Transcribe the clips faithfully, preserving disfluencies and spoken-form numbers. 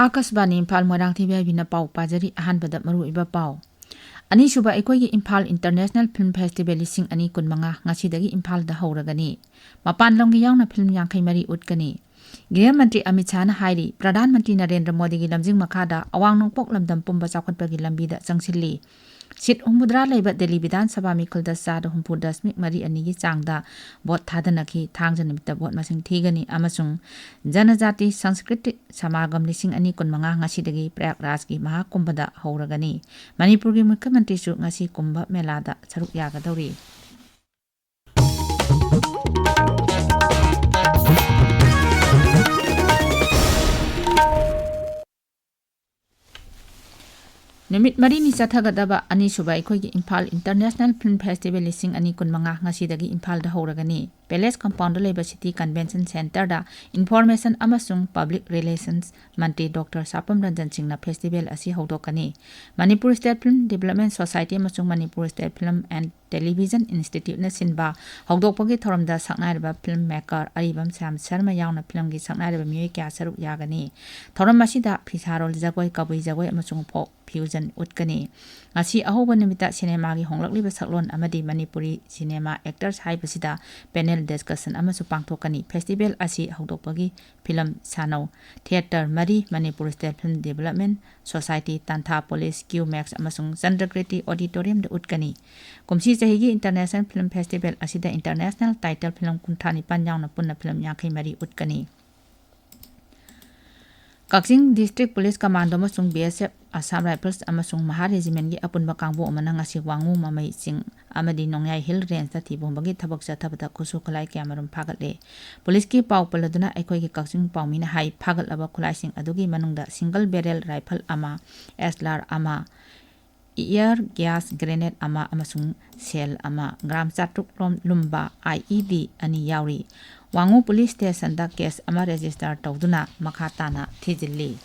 ꯑꯥꯀꯥꯁꯕꯥꯅꯤ ꯏꯝꯐꯥꯜ, ꯃꯣꯏꯔꯥꯡꯊꯦꯝ ꯌꯥꯏꯕꯤꯅ ꯄꯥꯎ ꯄꯥꯖꯔꯤ꯫ ꯑꯍꯥꯟꯕꯗ ꯃꯔꯨꯑꯣꯏꯕ ꯄꯥꯎ꯫ ꯑꯅꯤꯁꯨꯕ ꯑꯩꯈꯣꯏꯒꯤ ꯏꯝꯐꯥꯜ International Film Festival ꯂꯤꯁꯤꯡ ꯑꯅꯤ ꯀꯨꯟꯃꯉꯥ ꯉꯁꯤꯗꯒꯤ ꯏꯝꯐꯥꯜꯗ ꯍꯧꯔꯒꯅꯤ꯫ ꯃꯄꯥꯟ ꯂꯝꯒꯤ ꯌꯥꯎꯅ ꯐꯤꯂꯝ ꯌꯥꯡꯈꯩ ꯃꯔꯤ ꯎꯠꯀꯅꯤ꯫ ꯒ꯭ꯔꯤꯍ ꯃꯟꯇ꯭ꯔꯤ ꯑꯃꯤꯠ ꯁꯥꯍꯅ ꯍꯥꯏꯔꯤ, ꯄ꯭ꯔꯙꯥꯟ ꯃꯟꯇ꯭ꯔꯤ ꯅꯔꯦꯟꯗ꯭ꯔ ꯃꯣꯗꯤꯒꯤ ꯂꯝꯖꯤꯡ ꯃꯈꯥꯗ ꯑꯋꯥꯡ ꯅꯣꯡꯄꯣꯛ ꯂꯝꯗꯝ ꯄꯨꯝꯕ ꯆꯥꯎꯈꯠꯄꯒꯤ ꯂꯝꯕꯤꯗ ꯆꯪꯁꯤꯜꯂꯤ꯫ ꯁꯤꯠ ꯍꯨꯝꯐꯨꯇꯔꯥ ꯂꯩꯕ ꯗꯦꯜꯂꯤ ꯕꯤꯙꯥꯟ ꯁꯚꯥ ꯃꯤꯈꯜꯗ ꯆꯥꯗ ꯍꯨꯝꯐꯨ ꯗꯁꯃꯤꯛ ꯃꯔꯤ ꯑꯅꯤꯒꯤ ꯆꯥꯡꯗ ꯚꯣꯠ ꯊꯥꯗꯅꯈꯤ꯫ ꯊꯥꯡꯖ ꯅꯨꯃꯤꯠꯇ ꯚꯣꯠ ꯃꯁꯤꯡ ꯊꯤꯒꯅꯤ ꯑꯃꯁꯨꯡ ꯖꯅꯖꯥꯇꯤ ꯁꯪꯁꯀ꯭ꯔꯤꯇꯤ ꯁꯃꯥꯒꯝ ꯂꯤꯁꯤꯡ ꯑꯅꯤ ꯀꯨꯟꯃꯉꯥ ꯉꯁꯤꯗꯒꯤ ꯄ꯭ꯔꯌꯥꯒꯔꯥꯖꯀꯤ ꯃꯍꯥꯀꯨꯝꯚꯗ ꯍꯧꯔꯒꯅꯤ꯫ ꯃꯅꯤꯄꯨꯔꯒꯤ ꯃꯨꯈ꯭ꯌ ꯃꯟꯇ꯭ꯔꯤꯁꯨ ꯉꯁꯤ ꯀꯨꯝꯚ ꯃꯦꯂꯥꯗ ꯁꯔꯨꯛ ꯌꯥꯒꯗꯧꯔꯤ꯫ ꯅꯨꯃꯤꯠ ꯃꯔꯤꯅꯤ ꯆꯠꯊꯒꯗꯕ ꯑꯅꯤꯁꯨꯕ ꯑꯩꯈꯣꯏꯒꯤ ꯏꯝꯐꯥꯜ International Film Festival ꯂꯤꯁꯤꯡ ꯑꯅꯤ ꯀꯨꯟꯃꯉꯥ ꯉꯁꯤꯗꯒꯤ ꯏꯝꯐꯥꯜꯗ ꯍꯧꯔꯒꯅꯤ꯫ ꯄꯦꯂꯦꯁ ꯀꯝꯄꯥꯎꯟꯗ ꯂꯩꯕ City Convention Centreꯗ Information ꯑꯃꯁꯨꯡ Public Relations ꯃꯟꯇ꯭ꯔꯤ ꯗꯣꯛꯇꯔ ꯁꯥꯄꯝ ꯔꯟꯖꯟ ꯁꯤꯡꯅ festival ꯑꯁꯤ ꯍꯧꯗꯣꯛꯀꯅꯤ꯫ Manipur State Film Development Society ꯑꯃꯁꯨꯡ Manipur State Film and Television Instituteꯅ ꯁꯤꯟꯕ ꯍꯧꯗꯣꯛꯄꯒꯤ ꯊꯧꯔꯝꯗ ꯁꯛꯅꯥꯏꯔꯕ film maker ꯑꯔꯤꯕꯝ ꯁ꯭ꯌꯥꯝ ꯁꯔꯃ ꯌꯥꯎꯅ ꯐꯤꯂꯝꯒꯤ ꯁꯛꯅꯥꯏꯔꯕ ꯃꯤꯑꯣꯏ ꯀꯌꯥ ꯁꯔꯨꯛ ꯌꯥꯒꯅꯤ꯫ ꯊꯧꯔꯝ ꯑꯁꯤꯗ ꯐꯤꯁꯥꯔꯣꯜ ꯖꯒꯣꯏ, ꯀꯕꯨꯏ ꯖꯒꯣꯏ ꯑꯃꯁꯨꯡ folk fusion ꯎꯠꯀꯅꯤ꯫ ꯉꯁꯤ ꯑꯍꯧꯕ ꯅꯨꯃꯤꯠꯇ ꯁꯤꯅꯦꯃꯥꯒꯤ ꯍꯣꯡꯂꯛꯂꯤꯕ ꯁꯛꯂꯣꯟ ꯑꯃꯗꯤ ꯃꯅꯤꯄꯨꯔꯤ ꯁꯤꯅꯦꯃꯥ actors ꯍꯥꯏꯕꯁꯤꯗ panel discussion ꯑꯃꯁꯨ ꯄꯥꯡꯊꯣꯛꯀꯅꯤ꯫ Festival ꯑꯁꯤ ꯍꯧꯗꯣꯛꯄꯒꯤ ꯐꯤꯂꯝ ꯁꯥꯅꯧ, theatre ꯃꯔꯤ, Manipur State Film Development Society, ꯇꯥꯟꯊꯥ ꯄꯣꯂꯤꯁ, Q Max ꯑꯃꯁꯨꯡ ꯆꯟꯗ꯭ꯔꯀ꯭ꯔꯤꯇꯤ Auditoriumꯗ ꯎꯠꯀꯅꯤ꯫ ꯀꯨꯝꯁꯤ ꯆꯍꯤꯒꯤ International Film Festival ꯑꯁꯤꯗ international title ꯐꯤꯂꯝ ꯀꯨꯟꯊ꯭ꯔꯥ ꯅꯤꯄꯥꯟ ꯌꯥꯎꯅ ꯄꯨꯟꯅ ꯐꯤꯂꯝ ꯌꯥꯡꯈꯩ ꯃꯔꯤ ꯎꯠꯀꯅꯤ꯫ ꯀꯛꯆꯤꯡ District Police Commando ꯑꯃꯁꯨꯡ B S F, Assam Rifles ꯑꯃꯁꯨꯡ ꯃꯍꯥ Regimentꯀꯤ ꯑꯄꯨꯟꯕ ꯀꯥꯡꯕꯨ ꯑꯃꯅ ꯉꯁꯤ ꯋꯥꯉꯨ ꯃꯃꯩ ꯆꯤꯡ ꯑꯃꯗꯤ ꯅꯣꯡꯌꯥꯏ Hill Rangeꯇ ꯊꯤꯕ ꯍꯨꯝꯕꯒꯤ ꯊꯕꯛ ꯆꯠꯊꯕꯗ ꯈꯨꯠꯁꯨ ꯈꯨꯠꯂꯥꯏ ꯀꯌꯥꯃꯔꯨꯝ ꯐꯥꯒꯠꯂꯦ꯫ ꯄꯨꯂꯤꯁꯀꯤ ꯄꯥꯎ ꯄꯜꯂꯗꯨꯅ ꯑꯩꯈꯣꯏꯒꯤ ꯀꯛꯆꯤꯡ ꯄꯥꯎꯃꯤꯅ ꯍꯥꯏ, ꯐꯥꯒꯠꯂꯕ ꯈꯨꯠꯂꯥꯏꯁꯤꯡ ꯑꯗꯨꯒꯤ ꯃꯅꯨꯡꯗ single barrel rifle ꯑꯃ, S L R ꯑꯃ, tear gas grenade ꯑꯃ ꯑꯃꯁꯨꯡ shell ꯑꯃ, gram ꯆꯥꯇ꯭ꯔꯨꯛ ꯂꯣꯝ ꯂꯨꯝꯕ I E D ꯑꯅꯤ ꯌꯥꯎꯔꯤ꯫ ꯋꯥꯉꯨ Police Stationꯗ case ꯑꯃ register ꯇꯧꯗꯨꯅ ꯃꯈꯥ ꯇꯥꯅ ꯊꯤꯖꯤꯜꯂꯤ꯫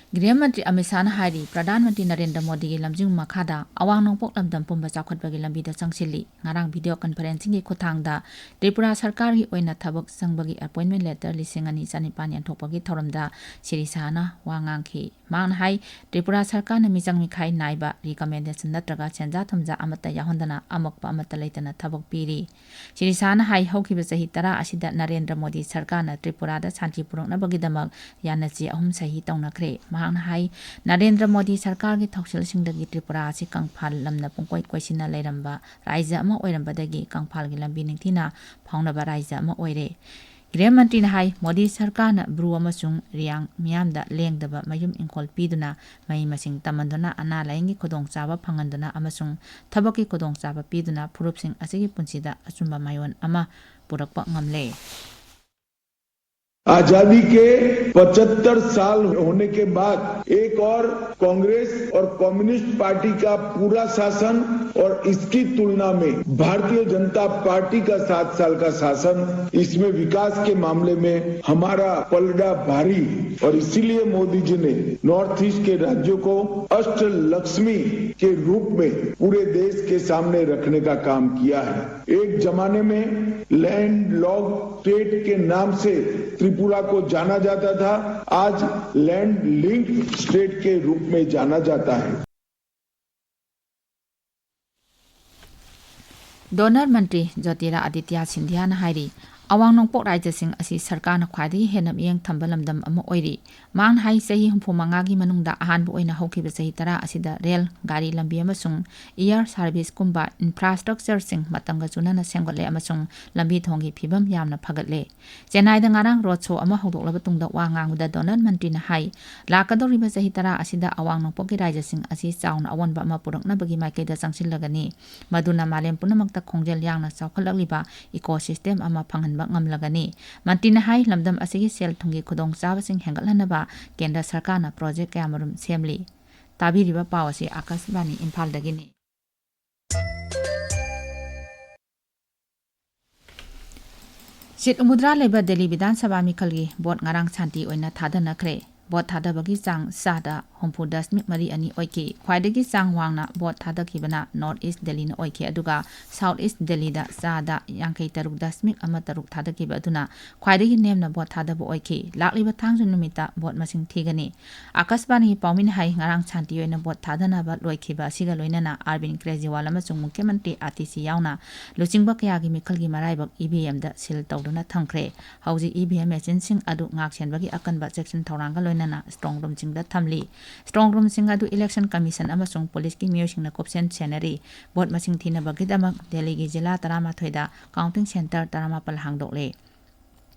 ꯒ꯭ꯔꯤꯍ ꯃꯟꯇ꯭ꯔꯤ ꯑꯃꯤꯠ ꯁꯥꯍꯅ ꯍꯥꯏꯔꯤ, ꯄ꯭ꯔꯙꯥꯟ ꯃꯟꯇ꯭ꯔꯤ ꯅꯔꯦꯟꯗ꯭ꯔ ꯃꯣꯗꯤꯒꯤ ꯂꯝꯖꯤꯡ ꯃꯈꯥꯗ ꯑꯋꯥꯡ ꯅꯣꯡꯄꯣꯛ ꯂꯝꯗꯝ ꯄꯨꯝꯕ ꯆꯥꯎꯈꯠꯄꯒꯤ ꯂꯝꯕꯤꯗ ꯆꯪꯁꯤꯜꯂꯤ꯫ ꯉꯔꯥꯡ video conferencingꯒꯤ ꯈꯨꯠꯊꯥꯡꯗ ꯇ꯭ꯔꯤꯄꯨꯔꯥ ꯁꯔꯀꯥꯔꯒꯤ ꯑꯣꯏꯅ ꯊꯕꯛ ꯆꯪꯕꯒꯤ appointment letter ꯂꯤꯁꯤꯡ ꯑꯅꯤ ꯆꯅꯤꯄꯥꯟ ꯌꯦꯟꯊꯣꯛꯄꯒꯤ ꯊꯧꯔꯝꯗ ꯁ꯭ꯔꯤ ꯁꯥꯍꯅ ꯋꯥ ꯉꯥꯡꯈꯤ꯫ ꯃꯍꯥꯛꯅ ꯍꯥꯏ, ꯇ꯭ꯔꯤꯄꯨꯔꯥ ꯁꯔꯀꯥꯔꯅ ꯃꯤꯆꯪ ꯃꯤꯈꯥꯏ ꯅꯥꯏꯕ recommendation ꯅꯠꯇ꯭ꯔꯒ ꯁꯦꯟꯖꯥ ꯊꯨꯝꯖꯥ ꯑꯃꯠꯇ ꯌꯥꯎꯍꯟꯗꯅ ꯑꯃꯣꯠꯄ ꯑꯃꯠꯇ ꯂꯩꯇꯅ ꯊꯕꯛ ꯄꯤꯔꯤ꯫ ꯁ꯭ꯔꯤ ꯁꯥꯍꯅ ꯍꯥꯏ, ꯍꯧꯈꯤꯕ ꯆꯍꯤ ꯇꯔꯥ ꯑꯁꯤꯗ ꯅꯔꯦꯟꯗ꯭ꯔ ꯃꯣꯗꯤ ꯁꯔꯀꯥꯔꯅ ꯇ꯭ꯔꯤꯄꯨꯔꯥꯗ ꯁꯥꯟꯇꯤ ꯄꯨꯔꯛꯅꯕꯒꯤꯗꯃꯛ ꯌꯥꯅꯆꯦ ꯑꯍꯨꯝ ꯁꯍꯤ ꯇꯧꯅꯈ꯭ꯔꯦ꯫ ꯃꯍꯥꯛꯅ ꯍꯥꯏ, ꯅꯔꯦꯟꯗ꯭ꯔ ꯃꯣꯗꯤ ꯁꯔꯀꯥꯔꯒꯤ ꯊꯧꯁꯤꯜꯁꯤꯡꯗꯒꯤ ꯇ꯭ꯔꯤꯄꯨꯔꯥ ꯑꯁꯤ ꯀꯪꯐꯥꯜ ꯂꯝꯅ ꯄꯨꯡꯀꯣꯏ ꯀꯣꯏꯁꯤꯟꯅ ꯂꯩꯔꯝꯕ ꯔꯥꯖ꯭ꯌ ꯑꯃ ꯑꯣꯏꯔꯝꯕꯗꯒꯤ ꯀꯪꯐꯥꯜꯒꯤ ꯂꯝꯕꯤ ꯅꯤꯡꯊꯤꯅ ꯐꯥꯎꯅꯕ ꯔꯥꯖ꯭ꯌ ꯑꯃ ꯑꯣꯏꯔꯦ꯫ ꯒ꯭ꯔꯤꯍ ꯃꯟꯇ꯭ꯔꯤꯅ ꯍꯥꯏ, ꯃꯣꯗꯤ ꯁꯔꯀꯥꯔꯅ ꯕ꯭ꯔꯨ ꯑꯃꯁꯨꯡ ꯔꯤꯌꯥꯡ ꯃꯤꯌꯥꯝꯗ ꯂꯦꯡꯗꯕ ꯃꯌꯨꯝ ꯏꯪꯈꯣꯜ ꯄꯤꯗꯨꯅ, ꯃꯍꯩ ꯃꯁꯤꯡ ꯇꯝꯍꯟꯗꯨꯅ, ꯑꯅꯥ ꯂꯥꯌꯦꯡꯒꯤ ꯈꯨꯗꯣꯡꯆꯥꯕ ꯐꯪꯍꯟꯗꯨꯅ ꯑꯃꯁꯨꯡ ꯊꯕꯛꯀꯤ ꯈꯨꯗꯣꯡꯆꯥꯕ ꯄꯤꯗꯨꯅ ꯐꯨꯔꯨꯞꯁꯤꯡ ꯑꯁꯤꯒꯤ ꯄꯨꯟꯁꯤꯗ ꯑꯆꯨꯝꯕ ꯃꯥꯏꯑꯣꯟ ꯑꯃ ꯄꯨꯔꯛꯄ ꯉꯝꯂꯦ꯫ आजादी के पचहत्तर साल होने के बाद एक और कांग्रेस और कम्युनिस्ट पार्टी का पूरा शासन और इसकी तुलना में भारतीय जनता पार्टी का सात साल का शासन, इसमें विकास के मामले में हमारा पलड़ा भारी, और इसीलिए मोदी जी ने नॉर्थ ईस्ट के राज्यों को अष्ट लक्ष्मी के रूप में पूरे देश के सामने रखने का काम किया है। एक जमाने में लैंड लॉक स्टेट के नाम से त्रिपुरा को जाना जाता था, आज लैंड लिंक स्टेट के रूप में जाना जाता है। Donor ꯃꯟꯇ꯭ꯔꯤ ꯖꯣꯇꯤꯔꯥ ꯑꯗꯤꯇ꯭ꯌ ꯁꯤꯟꯙꯤꯌꯥꯅ ꯍꯥꯏꯔꯤ, ꯑꯋꯥꯡ ꯅꯣꯡꯄꯣꯛ ꯔꯥꯖ꯭ꯌꯁꯤꯡ ꯑꯁꯤ ꯁꯔꯀꯥꯔꯅ ꯈ꯭ꯋꯥꯏꯗꯒꯤ ꯍꯦꯟꯅ ꯃꯤꯠꯌꯦꯡ ꯊꯝꯕ ꯂꯝꯗꯝ ꯑꯃ ꯑꯣꯏꯔꯤ꯫ ꯃꯍꯥꯛꯅ ꯍꯥꯏ, ꯆꯍꯤ ꯍꯨꯝꯐꯨ ꯃꯉꯥꯒꯤ ꯃꯅꯨꯡꯗ ꯑꯍꯥꯟꯕ ꯑꯣꯏꯅ ꯍꯧꯈꯤꯕ ꯆꯍꯤ ꯇꯔꯥ ꯑꯁꯤꯗ ꯔꯦꯜ, ꯒꯥꯔꯤ ꯂꯝꯕꯤ ꯑꯃꯁꯨꯡ air serviceꯀꯨꯝꯕ infrastructureꯁꯤꯡ ꯃꯇꯝꯒ ꯆꯨꯅꯅ ꯁꯦꯝꯒꯠꯂꯦ ꯑꯃꯁꯨꯡ ꯂꯝꯕꯤ ꯊꯣꯡꯒꯤ ꯐꯤꯕꯝ ꯌꯥꯝꯅ ꯐꯒꯠꯂꯦ꯫ ꯆꯦꯟꯅꯥꯏꯗ ꯉꯔꯥꯡ road show ꯑꯃ ꯍꯧꯗꯣꯛꯂꯕ ꯇꯨꯡꯗ ꯋꯥ ꯉꯥꯡꯕꯗ Donor ꯃꯟꯇ꯭ꯔꯤꯅ ꯍꯥꯏ, ꯂꯥꯛꯀꯗꯧꯔꯤꯕ ꯆꯍꯤ ꯇꯔꯥ ꯑꯁꯤꯗ ꯑꯋꯥꯡ ꯅꯣꯡꯄꯣꯛꯀꯤ ꯔꯥꯖ꯭ꯌꯁꯤꯡ ꯑꯁꯤ ꯆꯥꯎꯅ ꯑꯑꯣꯟꯕ ꯑꯃ ꯄꯨꯔꯛꯅꯕꯒꯤ ꯃꯥꯏꯀꯩꯗ ꯆꯪꯁꯤꯜꯂꯒꯅꯤ, ꯃꯗꯨꯅ ꯃꯥꯂꯦꯝ ꯄꯨꯝꯅꯃꯛꯇ ꯈꯣꯡꯖꯦꯜ ꯌꯥꯡꯅ ꯆꯥꯎꯈꯠꯂꯛꯂꯤꯕ ecosystem ꯑꯃ ꯐꯪꯍꯟꯕ ꯉꯝꯂꯒꯅꯤ꯫ ꯃꯟꯇ꯭ꯔꯤꯅ ꯍꯥꯏ, ꯂꯝꯗꯝ ꯑꯁꯤꯒꯤ ꯁꯦꯜ ꯊꯨꯝꯒꯤ ꯈꯨꯗꯣꯡꯆꯥꯕꯁꯤꯡ ꯍꯦꯟꯒꯠꯍꯟꯅꯕ ꯀꯦꯟꯗ꯭ꯔ ꯁꯔꯀꯥꯔꯅ project ꯀꯌꯥꯃꯔꯨꯝ ꯁꯦꯝꯂꯤ꯫ ꯇꯥꯕꯤꯔꯤꯕ ꯄꯥꯎ ꯑꯁꯤ ꯑꯥꯀꯥꯁꯕꯥꯅꯤ ꯏꯝꯐꯥꯜꯗꯒꯤꯅꯤ꯫ ꯁꯤꯠ ꯍꯨꯝꯐꯨꯇꯔꯥ ꯂꯩꯕ ꯗꯦꯜꯂꯤ ꯕꯤꯙꯥꯟ ꯁꯚꯥ ꯃꯤꯈꯜꯒꯤ vote ꯉꯔꯥꯡ ꯁꯥꯟꯇꯤ ꯑꯣꯏꯅ ꯊꯥꯗꯅꯈ꯭ꯔꯦ꯫ ꯚꯣꯠ ꯊꯥꯗꯕꯒꯤ ꯆꯥꯡ ꯆꯥꯗ ꯍꯨꯝꯐꯨ ꯗꯁꯃꯤꯛ ꯃꯔꯤ ꯑꯅꯤ ꯑꯣꯏꯈꯤ꯫ ꯈ꯭ꯋꯥꯏꯗꯒꯤ ꯆꯥꯡ ꯋꯥꯡꯅ ꯚꯣꯠ ꯊꯥꯗꯈꯤꯕꯅ North East Delhiꯅ ꯑꯣꯏꯈꯤ, ꯑꯗꯨꯒ South East Delhiꯗ ꯆꯥꯗ ꯌꯥꯡꯈꯩ ꯇꯔꯨꯛ ꯗꯁꯃꯤꯛ ꯑꯃ ꯇꯔꯨꯛ ꯊꯥꯗꯈꯤꯕ ꯑꯗꯨꯅ ꯈ꯭ꯋꯥꯏꯗꯒꯤ ꯅꯦꯝꯅ ꯚꯣꯠ ꯊꯥꯗꯕ ꯑꯣꯏꯈꯤ꯫ ꯂꯥꯛꯂꯤꯕ ꯊꯥꯡꯖ ꯅꯨꯃꯤꯠꯇ ꯚꯣꯠ ꯃꯁꯤꯡ ꯊꯤꯒꯅꯤ꯫ ꯑꯥꯀꯥꯁꯕꯥꯅꯤꯒꯤ ꯄꯥꯎꯃꯤꯅ ꯍꯥꯏ, ꯉꯔꯥꯡ ꯁꯥꯟꯇꯤ ꯑꯣꯏꯅ ꯚꯣꯠ ꯊꯥꯗꯅꯕ ꯂꯣꯏꯈꯤꯕ ꯑꯁꯤꯒ ꯂꯣꯏꯅꯅ ꯑꯥꯔꯕꯤꯟ ꯀ꯭ꯔꯦꯖꯤꯋꯥꯜ ꯑꯃꯁꯨꯡ ꯃꯨꯈ꯭ꯌ ꯃꯟꯇ꯭ꯔꯤ ꯑꯥꯇꯤꯁꯤ ꯌꯥꯎꯅ ꯂꯨꯆꯤꯡꯕ ꯀꯌꯥꯒꯤ ꯃꯤꯈꯜꯒꯤ ꯃꯔꯥꯏꯕꯛ ꯏ ꯚꯤ ꯑꯦꯝꯗ ꯁꯤꯜ ꯇꯧꯗꯨꯅ ꯊꯝꯈ꯭ꯔꯦ꯫ ꯍꯧꯖꯤꯛ ꯏ ꯚꯤ ꯑꯦꯝ ꯃꯦꯆꯤꯟꯁꯤꯡ ꯑꯗꯨ ꯉꯥꯛ ꯁꯦꯟꯕꯒꯤ ꯑꯀꯟꯕ ꯆꯦꯛꯁꯤꯟ ꯊꯧꯔꯥꯡꯒ ꯂꯣꯏꯅꯅ ꯁ꯭ꯇ꯭ꯔꯣꯡ ꯔꯨꯝꯁꯤꯡꯗ ꯊꯝꯂꯤ꯫ ꯁ꯭ꯇ꯭ꯔꯣꯡ ꯔꯨꯝꯁꯤꯡ ꯑꯗꯨ ꯏꯂꯦꯛꯁꯟ ꯀꯃꯤꯁꯟ ꯑꯃꯁꯨꯡ ꯄꯨꯂꯤꯁꯀꯤ ꯃꯤꯑꯣꯏꯁꯤꯡꯅ ꯀꯨꯞꯁꯦꯟ ꯁꯦꯟꯅꯔꯤ꯫ ꯚꯣꯠ ꯃꯁꯤꯡ ꯊꯤꯅꯕꯒꯤꯗꯃꯛ ꯗꯦꯜꯂꯤꯒꯤ ꯖꯤꯂꯥ ꯇꯔꯥꯃꯥꯊꯣꯏꯗ ꯀꯥꯎꯟꯇꯤꯡ ꯁꯦꯟꯇꯔ ꯇꯔꯥꯃꯥꯄꯜ ꯍꯥꯡꯗꯣꯛꯂꯦ꯫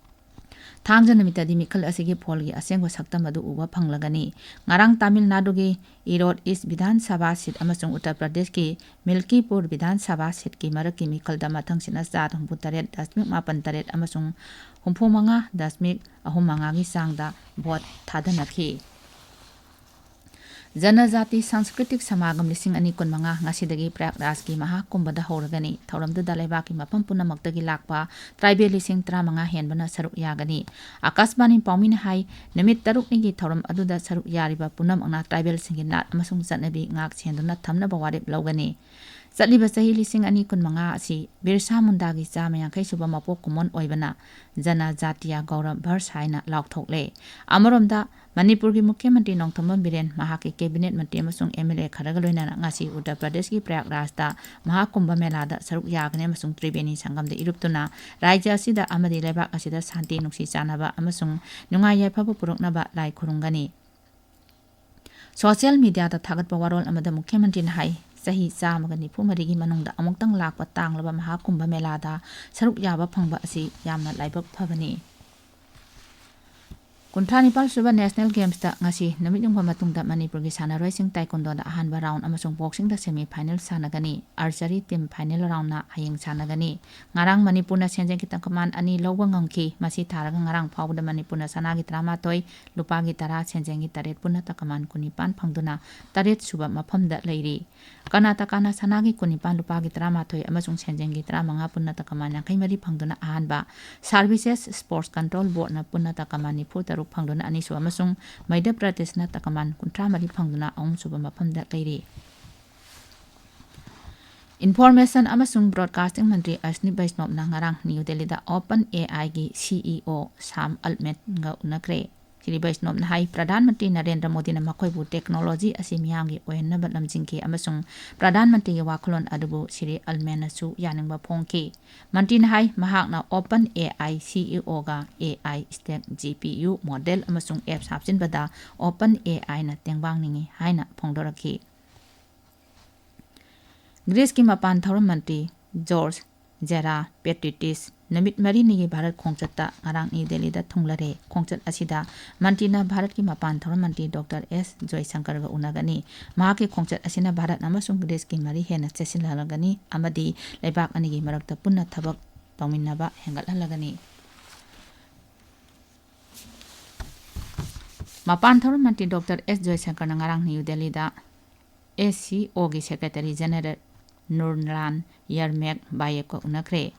ꯊꯥꯡꯖ ꯅꯨꯃꯤꯠꯇꯗꯤ ꯃꯤꯈꯜ ꯑꯁꯤꯒꯤ ꯐꯣꯜꯒꯤ ꯑꯁꯦꯡꯕ ꯁꯛꯇꯝ ꯑꯗꯨ ꯎꯕ ꯐꯪꯂꯒꯅꯤ꯫ ꯉꯔꯥꯡ ꯇꯥꯃꯤꯜ ꯅꯥꯗꯨꯒꯤ ꯏꯔꯣꯗ ꯏꯁ ꯕꯤꯙꯥꯟ ꯁꯚꯥ ꯁꯤꯠ ꯑꯃꯁꯨꯡ ꯎꯠꯇꯔ ꯄ꯭ꯔꯗꯦꯁꯀꯤ ꯃꯤꯜꯀꯤꯄꯨꯔ ꯕꯤꯙꯥꯟ ꯁꯚꯥ ꯁꯤꯠꯀꯤ ꯃꯔꯛꯀꯤ ꯃꯤꯈꯜꯗ ꯃꯊꯪꯁꯤꯠꯅ ꯆꯥꯗ ꯍꯨꯝꯐꯨ ꯇꯔꯦꯠ ꯗꯁꯃꯤꯛ ꯃꯥꯄꯟ ꯇꯔꯦꯠ ꯑꯃꯁꯨꯡ ꯍꯨꯝꯐꯨ ꯃꯉꯥ ꯗꯁꯃꯤꯛ ꯑꯍꯨꯝ ꯃꯉꯥꯒꯤ ꯆꯥꯡꯗ ꯚꯣꯠ ꯊꯥꯗꯅꯈꯤ꯫ ꯖꯅꯖꯥꯇꯤ ꯁꯪꯁꯀ꯭ꯔꯤꯇꯤꯛ ꯁꯃꯥꯒꯝ ꯂꯤꯁꯤꯡ ꯑꯅꯤ ꯀꯨꯟꯃꯉꯥ ꯉꯁꯤꯗꯒꯤ ꯄ꯭ꯔꯌꯥꯒꯔꯥꯖꯀꯤ ꯃꯍꯥꯀꯨꯝꯚꯗ ꯍꯧꯔꯒꯅꯤ꯫ ꯊꯧꯔꯝꯗꯨꯗ ꯂꯩꯕꯥꯛꯀꯤ ꯃꯐꯝ ꯄꯨꯝꯅꯃꯛꯇꯒꯤ ꯂꯥꯛꯄ ꯇ꯭ꯔꯥꯏꯕꯦꯜ ꯂꯤꯁꯤꯡ ꯇꯔꯥꯃꯉꯥ ꯍꯦꯟꯕꯅ ꯁꯔꯨꯛ ꯌꯥꯒꯅꯤ꯫ ꯑꯥꯀꯥꯁꯕꯥꯅꯤ ꯄꯥꯎꯃꯤꯅ ꯍꯥꯏ, ꯅꯨꯃꯤꯠ ꯇꯔꯨꯛꯅꯤꯒꯤ ꯊꯧꯔꯝ ꯑꯗꯨꯗ ꯁꯔꯨꯛ ꯌꯥꯔꯤꯕ ꯄꯨꯝꯅꯃꯛꯅ ꯇ꯭ꯔꯥꯏꯕꯦꯜꯁꯤꯡꯒꯤ ꯅꯥꯠ ꯑꯃꯁꯨꯡ ꯆꯠꯅꯕꯤ ꯉꯥꯛ ꯁꯦꯟꯗꯨꯅ ꯊꯝꯅꯕ ꯋꯥꯔꯦꯞ ꯂꯧꯒꯅꯤ꯫ ꯆꯠꯂꯤꯕ ꯆꯍꯤ ꯂꯤꯁꯤꯡ ꯑꯅꯤ ꯀꯨꯟꯃꯉꯥ ꯑꯁꯤ ꯕꯤꯔꯁꯥ ꯃꯨꯟꯗꯥꯒꯤ ꯆꯥꯝꯃ ꯌꯥꯡꯈꯩ ꯁꯨꯕ ꯃꯄꯣꯛ ꯀꯨꯝꯑꯣꯟ ꯑꯣꯏꯕꯅ ꯖꯅꯖꯥꯇꯤꯌꯥ ꯒꯧꯔꯕ ꯚꯔꯁ ꯍꯥꯏꯅ ꯂꯥꯎꯊꯣꯛꯂꯦ꯫ ꯑꯃꯔꯣꯝꯗ, ꯃꯅꯤꯄꯨꯔꯒꯤ ꯃꯨꯈ꯭ꯌ ꯃꯟꯇ꯭ꯔꯤ ꯅꯣꯡꯊꯣꯝꯕꯝ ꯕꯤꯔꯦꯟ ꯃꯍꯥꯛꯀꯤ ꯀꯦꯕꯤꯅꯦꯠ ꯃꯟꯇ꯭ꯔꯤ ꯑꯃꯁꯨꯡ ꯑꯦꯝ ꯑꯦꯜ ꯑꯦ ꯈꯔꯒ ꯂꯣꯏꯅꯅ ꯉꯁꯤ ꯎꯠꯇꯔ ꯄ꯭ꯔꯗꯦꯁꯀꯤ ꯄ꯭ꯔꯌꯥꯒꯔꯥꯖꯇ ꯃꯍꯥꯀꯨꯝꯚ ꯃꯦꯂꯥꯗ ꯁꯔꯨꯛ ꯌꯥꯒꯅꯤ ꯑꯃꯁꯨꯡ ꯇ꯭ꯔꯤꯕꯦꯅꯤ ꯁꯪꯒꯝꯗ ꯏꯔꯨꯞꯇꯨꯅ ꯔꯥꯖ꯭ꯌ ꯑꯁꯤꯗ ꯑꯃꯗꯤ ꯂꯩꯕꯥꯛ ꯑꯁꯤꯗ ꯁꯥꯟꯇꯤ, ꯅꯨꯡꯁꯤ ꯆꯥꯟꯅꯕ ꯑꯃꯁꯨꯡ ꯅꯨꯡꯉꯥꯏ ꯌꯥꯏꯐꯕ ꯄꯨꯔꯛꯅꯕ ꯂꯥꯏ ꯈꯨꯔꯨꯝꯒꯅꯤ꯫ ꯁꯣꯁꯤꯌꯦꯜ ꯃꯤꯗꯤꯌꯥꯗ ꯊꯥꯒꯠꯄ ꯋꯥꯔꯣꯜ ꯑꯃꯗ ꯃꯨꯈ꯭ꯌ ꯃꯟꯇ꯭ꯔꯤꯅ ꯍꯥꯏ, ꯆꯍꯤ ꯆꯥꯝꯃꯒ ꯅꯤꯐꯨ ꯃꯔꯤꯒꯤ ꯃꯅꯨꯡꯗ ꯑꯃꯨꯛꯇꯪ ꯂꯥꯛꯄ ꯇꯥꯡꯂꯕ ꯃꯍꯥꯀꯨꯝꯚ ꯃꯦꯂꯥꯗ ꯁꯔꯨꯛ ꯌꯥꯕ ꯐꯪꯕ ꯑꯁꯤ ꯌꯥꯝꯅ ꯂꯥꯏꯕꯛ ꯐꯕꯅꯤ꯫ ꯀꯨꯟꯊ꯭ꯔꯥ ꯅꯤꯄꯥꯜ ꯁꯨꯕ ꯅꯦꯁꯅꯦꯜ ꯒꯦꯝꯁꯇ ꯉꯁꯤ ꯅꯨꯃꯤꯠ ꯌꯨꯡꯕ ꯃꯇꯨꯡꯗ ꯃꯅꯤꯄꯨꯔꯒꯤ ꯁꯥꯟꯅꯔꯣꯏꯁꯤꯡ ꯇꯥꯏꯀꯨꯟꯗꯣꯗ ꯑꯍꯥꯟꯕ ꯔꯥꯎꯟ ꯑꯃꯁꯨꯡ ꯕꯣꯛꯁꯤꯡꯗ ꯁꯦꯃꯤ ꯐꯥꯏꯅꯦꯜ ꯁꯥꯟꯅꯒꯅꯤ꯫ ꯑꯥꯔꯆꯔꯤ ꯇꯤꯝ ꯐꯥꯏꯅꯦꯜ ꯔꯥꯎꯟꯅ ꯍꯌꯦꯡ ꯁꯥꯟꯅꯒꯅꯤ꯫ ꯉꯔꯥꯡ ꯃꯅꯤꯄꯨꯔꯅ ꯁꯦꯟꯖꯦꯡꯒꯤ ꯇꯀꯃꯥꯟ ꯑꯅꯤ ꯂꯧꯕ ꯉꯝꯈꯤ꯫ ꯃꯁꯤ ꯊꯥꯔꯒ ꯉꯔꯥꯡ ꯐꯥꯎꯕꯗ ꯃꯅꯤꯄꯨꯔꯅ ꯁꯅꯥꯒꯤ ꯇꯔꯥꯃꯥꯊꯣꯏ, ꯂꯨꯄꯥꯒꯤ ꯇꯔꯥ, ꯁꯦꯟꯖꯦꯡꯒꯤ ꯇꯔꯦꯠ, ꯄꯨꯟꯅ ꯇꯀꯃꯥꯟ ꯀꯨꯟꯅꯤꯄꯥꯟ ꯐꯪꯗꯨꯅ ꯇꯔꯦꯠ ꯁꯨꯕ ꯃꯐꯝꯗ ꯂꯩꯔꯤ꯫ ꯀꯔꯅꯥꯇꯀꯥꯅ ꯁꯅꯥꯒꯤ ꯀꯨꯟꯅꯤꯄꯥꯟ, ꯂꯨꯄꯥꯒꯤ ꯇꯔꯥꯃꯥꯊꯣꯏ ꯑꯃꯁꯨꯡ ꯁꯦꯟꯖꯦꯡꯒꯤ ꯇꯔꯥꯃꯉꯥ, ꯄꯨꯟꯅ ꯇꯀꯃꯥꯟ ꯌꯥꯡꯈꯩ ꯃꯔꯤ ꯐꯪꯗꯨꯅ ꯑꯍꯥꯟꯕ, ꯁꯥꯔꯚꯤꯁꯦꯁ ꯁ꯭ꯄꯣꯔꯠꯁ ꯀꯟꯇ꯭ꯔꯣꯜ ꯕꯣꯔꯗꯅ ꯄꯨꯟꯅ ꯇꯀꯃꯥꯟ ꯅꯤꯐꯨ ꯇꯔꯨꯛ, ꯐꯪꯗꯨꯅ ꯑꯅꯤꯁꯨꯕ ꯑꯃꯁꯨꯡ ꯃꯙ꯭ꯌ ꯄ꯭ꯔꯗꯦꯁꯅ ꯇꯀꯃꯥꯟ ꯀꯨꯟꯊ꯭ꯔꯥ ꯃꯔꯤ ꯐꯪꯗꯨꯅ ꯑꯍꯨꯝꯁꯨꯕ ꯃꯐꯝꯗ ꯂꯩꯔꯤ꯫ Information ꯑꯃꯁꯨꯡ Broadcasting ꯃꯟꯇ꯭ꯔꯤ ꯑꯁ꯭ꯅꯤ ꯕꯩꯁꯅꯣꯞꯅ ꯉꯔꯥꯡ ꯅ꯭ꯌꯨ ꯗꯦꯜꯂꯤꯗ OpenAI ꯒꯤ CEO ꯁꯥꯝ ꯑꯜꯃꯦꯟꯒ ꯎꯅꯈ꯭ꯔꯦ꯫ ꯁ꯭ꯔꯤ ꯕꯩꯁꯅꯣꯞꯅ ꯍꯥꯏ, ꯄ꯭ꯔꯙꯥꯟ ꯃꯟꯇ꯭ꯔꯤ ꯅꯔꯦꯟꯗ꯭ꯔ ꯃꯣꯗꯤꯅ ꯃꯈꯣꯏꯕꯨ ꯇꯦꯛꯅꯣꯂꯣꯖꯤ ꯑꯁꯤ ꯃꯤꯌꯥꯝꯒꯤ ꯑꯣꯏꯍꯟꯅꯕ ꯂꯝꯖꯤꯡꯈꯤ ꯑꯃꯁꯨꯡ ꯄ꯭ꯔꯙꯥꯟ ꯃꯟꯇ꯭ꯔꯤꯒꯤ ꯋꯥꯈꯜꯂꯣꯟ ꯑꯗꯨꯕꯨ ꯁ꯭ꯔꯤ ꯑꯜꯃꯦꯟꯅꯁꯨ ꯌꯥꯅꯤꯡꯕ ꯐꯣꯡꯈꯤ꯫ ꯃꯟꯇ꯭ꯔꯤꯅ ꯍꯥꯏ, ꯃꯍꯥꯛꯅ OpenAI CEOꯒ AI stack GPU model ꯑꯃꯁꯨꯡ apps ꯍꯥꯞꯆꯤꯟꯕꯗ OpenAIꯅ ꯇꯦꯡꯕꯥꯡꯅꯤꯡꯏ ꯍꯥꯏꯅ ꯐꯣꯡꯗꯣꯔꯛꯈꯤ꯫ ꯒ꯭ꯔꯤꯁꯀꯤ ꯃꯄꯥꯟ ꯊꯧꯔꯝ ꯃꯟꯇ꯭ꯔꯤ ꯖꯣꯔꯖ ꯖꯦꯔꯥ ꯄꯦꯇ꯭ꯔꯤꯇꯤꯁ ꯅꯨꯃꯤꯠ ꯃꯔꯤꯅꯤꯒꯤ ꯚꯥꯔꯠ ꯈꯣꯡꯆꯠꯇ ꯉꯔꯥꯡ ꯅ꯭ꯌꯨ ꯗꯦꯜꯂꯤꯗ ꯊꯨꯡꯂꯔꯦ꯫ ꯈꯣꯡꯆꯠ ꯑꯁꯤꯗ ꯃꯟꯇ꯭ꯔꯤꯅ ꯚꯥꯔꯠꯀꯤ ꯃꯄꯥꯟ ꯊꯧꯔꯝ ꯃꯟꯇ꯭ꯔꯤ ꯗꯣꯛꯇꯔ ꯑꯦꯁ ꯖꯣꯏꯁꯪꯀꯔꯒ ꯎꯅꯒꯅꯤ꯫ ꯃꯍꯥꯛꯀꯤ ꯈꯣꯡꯆꯠ ꯑꯁꯤꯅ ꯚꯥꯔꯠ ꯑꯃꯁꯨꯡ ꯒ꯭ꯔꯤꯁꯀꯤ ꯃꯔꯤ ꯍꯦꯟꯅ ꯆꯦꯠꯁꯤꯜꯍꯜꯂꯒꯅꯤ ꯑꯃꯗꯤ ꯂꯩꯕꯥꯛ ꯑꯅꯤꯒꯤ ꯃꯔꯛꯇ ꯄꯨꯟꯅ ꯊꯕꯛ ꯇꯧꯃꯤꯟꯅꯕ ꯍꯦꯟꯒꯠꯍꯜꯂꯒꯅꯤ꯫ ꯃꯄꯥꯟ ꯊꯧꯔꯝ ꯃꯟꯇ꯭ꯔꯤ ꯗꯣꯛꯇꯔ ꯑꯦꯁ ꯖꯣꯏꯁꯪꯀꯔꯅ ꯉꯔꯥꯡ ꯅ꯭ꯌꯨ ꯗꯦꯜꯂꯤꯗ SCOꯒꯤ Secretary General ꯅꯨꯔꯂꯥꯟ ꯌꯔꯃꯦꯛ ꯕꯥꯌꯦꯕꯀ ꯎꯅꯈ꯭ꯔꯦ꯫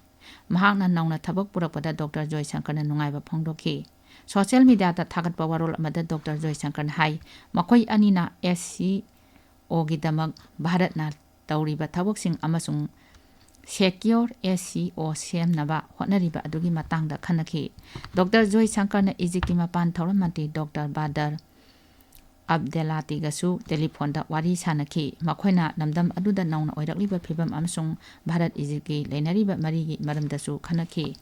ꯃꯍꯥꯛꯅ ꯅꯧꯅ ꯊꯕꯛ ꯄꯨꯔꯛꯄꯗ ꯗꯣꯛꯇꯔ ꯖꯣꯏꯁꯪꯀꯔꯅ ꯅꯨꯡꯉꯥꯏꯕ ꯐꯣꯡꯗꯣꯛꯈꯤ꯫ ꯁꯣꯁꯤꯌꯦꯜ ꯃꯤꯗꯤꯌꯥꯗ ꯊꯥꯒꯠꯄ ꯋꯥꯔꯣꯜ ꯑꯃꯗ ꯗꯣꯛꯇꯔ ꯖꯣꯏꯁꯪꯀꯔꯅ ꯍꯥꯏ, ꯃꯈꯣꯏ ꯑꯅꯤꯅ SCOꯒꯤꯗꯃꯛ ꯚꯥꯔꯠꯅ ꯇꯧꯔꯤꯕ ꯊꯕꯛꯁꯤꯡ ꯑꯃꯁꯨꯡ Secure SCO ꯁꯦꯝꯅꯕ ꯍꯣꯠꯅꯔꯤꯕ ꯑꯗꯨꯒꯤ ꯃꯇꯥꯡꯗ ꯈꯟꯅꯈꯤ꯫ ꯗꯣꯛꯇꯔ ꯖꯣꯏꯁꯪꯀꯔꯅ ꯏꯖꯤꯞꯀꯤ ꯃꯄꯥꯟ ꯊꯧꯔꯝ ꯃꯟꯇ꯭ꯔꯤ ꯗꯣꯛꯇꯔ ꯕꯥꯗꯔ ꯑꯕꯗꯦꯂꯥꯇꯤꯒꯁꯨ ꯇꯦꯂꯤꯐꯣꯟꯗ ꯋꯥꯔꯤ ꯁꯥꯅꯈꯤ꯫ ꯃꯈꯣꯏꯅ ꯂꯝꯗꯝ ꯑꯗꯨꯗ ꯅꯧꯅ ꯑꯣꯏꯔꯛꯂꯤꯕ ꯐꯤꯕꯝ ꯑꯃꯁꯨꯡ ꯚꯥꯔꯠ ꯏꯖꯤꯞꯀꯤ ꯂꯩꯅꯔꯤꯕ ꯃꯔꯤꯒꯤ ꯃꯔꯝꯗꯁꯨ ꯈꯟꯅꯈꯤ꯫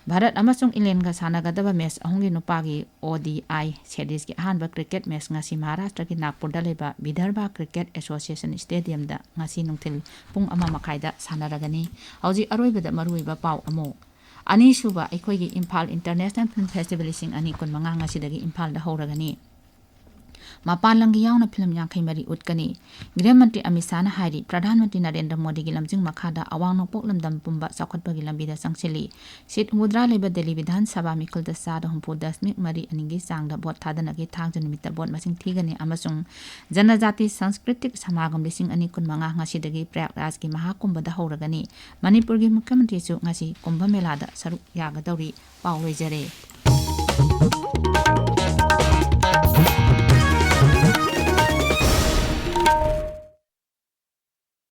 ꯚꯥꯔꯠ ꯑꯃꯁꯨꯡ ꯏꯪꯂꯦꯟꯒ ꯁꯥꯟꯅꯒꯗꯕ ꯃꯦꯆ ꯑꯍꯨꯝꯒꯤ ꯅꯨꯄꯥꯒꯤ ODI ꯁꯦꯔꯤꯖꯀꯤ ꯑꯍꯥꯟꯕ ꯀ꯭ꯔꯤꯀꯦꯠ ꯃꯦꯆ ꯉꯁꯤ ꯃꯍꯥꯔꯥꯁꯇ꯭ꯔꯒꯤ ꯅꯥꯒꯄꯨꯔꯗ ꯂꯩꯕ ꯕꯤꯗꯔꯚ ꯀ꯭ꯔꯤꯀꯦꯠ ꯑꯦꯁꯣꯁꯤꯌꯦꯁꯟ ꯁ꯭ꯇꯦꯗꯤꯌꯝꯗ ꯉꯁꯤ ꯅꯨꯡꯊꯤꯜ ꯄꯨꯡ ꯑꯃ ꯃꯈꯥꯏꯗ ꯁꯥꯟꯅꯔꯒꯅꯤ꯫ ꯍꯧꯖꯤꯛ ꯑꯔꯣꯏꯕꯗ ꯃꯔꯨꯑꯣꯏꯕ ꯄꯥꯎ ꯑꯃꯨꯛ꯫ ꯑꯅꯤꯁꯨꯕ ꯑꯩꯈꯣꯏꯒꯤ ꯏꯝꯐꯥꯜ ꯏꯟꯇꯔꯅꯦꯁꯅꯦꯜ ꯐꯤꯜꯝ ꯐꯦꯁꯇꯤꯚꯦꯜ ꯂꯤꯁꯤꯡ ꯑꯅꯤ ꯀꯨꯟꯃꯉꯥ ꯉꯁꯤꯗꯒꯤ ꯏꯝꯐꯥꯜꯗ ꯍꯧꯔꯒꯅꯤ꯫ ꯃꯄꯥꯟ ꯂꯝꯒꯤ ꯌꯥꯎꯅ ꯐꯤꯂꯝ ꯌꯥꯡꯈꯩ ꯃꯔꯤ ꯎꯠꯀꯅꯤ꯫ ꯒ꯭ꯔꯤꯍ ꯃꯟꯇ꯭ꯔꯤ ꯑꯃꯤꯠ ꯁꯥꯍꯅ ꯍꯥꯏꯔꯤ, ꯄ꯭ꯔꯙꯥꯟ ꯃꯟꯇ꯭ꯔꯤ ꯅꯔꯦꯟꯗ꯭ꯔ ꯃꯣꯗꯤꯒꯤ ꯂꯝꯖꯤꯡ ꯃꯈꯥꯗ ꯑꯋꯥꯡ ꯅꯣꯡꯄꯣꯛ ꯂꯝꯗꯝ ꯄꯨꯝꯕ ꯆꯥꯎꯈꯠꯄꯒꯤ ꯂꯝꯕꯤꯗ ꯆꯪꯁꯤꯜꯂꯤ꯫ ꯁꯤꯠ ꯍꯨꯝꯐꯨꯇꯔꯥ ꯂꯩꯕ ꯗꯦꯜꯂꯤ ꯕꯤꯙꯥꯟ ꯁꯚꯥ ꯃꯤꯈꯜꯗ ꯆꯥꯗ ꯍꯨꯝꯐꯨ ꯗꯁꯃꯤꯛ ꯃꯔꯤ ꯑꯅꯤꯒꯤ ꯆꯥꯡꯗ ꯚꯣꯠ ꯊꯥꯗꯅꯈꯤ꯫ ꯊꯥꯡꯖ ꯅꯨꯃꯤꯠꯇ ꯚꯣꯠ ꯃꯁꯤꯡ ꯊꯤꯒꯅꯤ ꯑꯃꯁꯨꯡ ꯖꯅꯖꯥꯇꯤ ꯁꯪꯁꯀ꯭ꯔꯤꯇꯤꯛ ꯁꯃꯥꯒꯝ ꯂꯤꯁꯤꯡ ꯑꯅꯤ ꯀꯨꯟꯃꯉꯥ ꯉꯁꯤꯗꯒꯤ ꯄ꯭ꯔꯌꯥꯒꯔꯥꯖꯀꯤ ꯃꯍꯥꯀꯨꯝꯚꯗ ꯍꯧꯔꯒꯅꯤ꯫ ꯃꯅꯤꯄꯨꯔꯒꯤ ꯃꯨꯈ꯭ꯌ ꯃꯟꯇ꯭ꯔꯤꯁꯨ ꯉꯁꯤ ꯀꯨꯝꯚ ꯃꯦꯂꯥꯗ ꯁꯔꯨꯛ ꯌꯥꯒꯗꯧꯔꯤ꯫ ꯄꯥꯎ ꯂꯣꯏꯖꯔꯦ꯫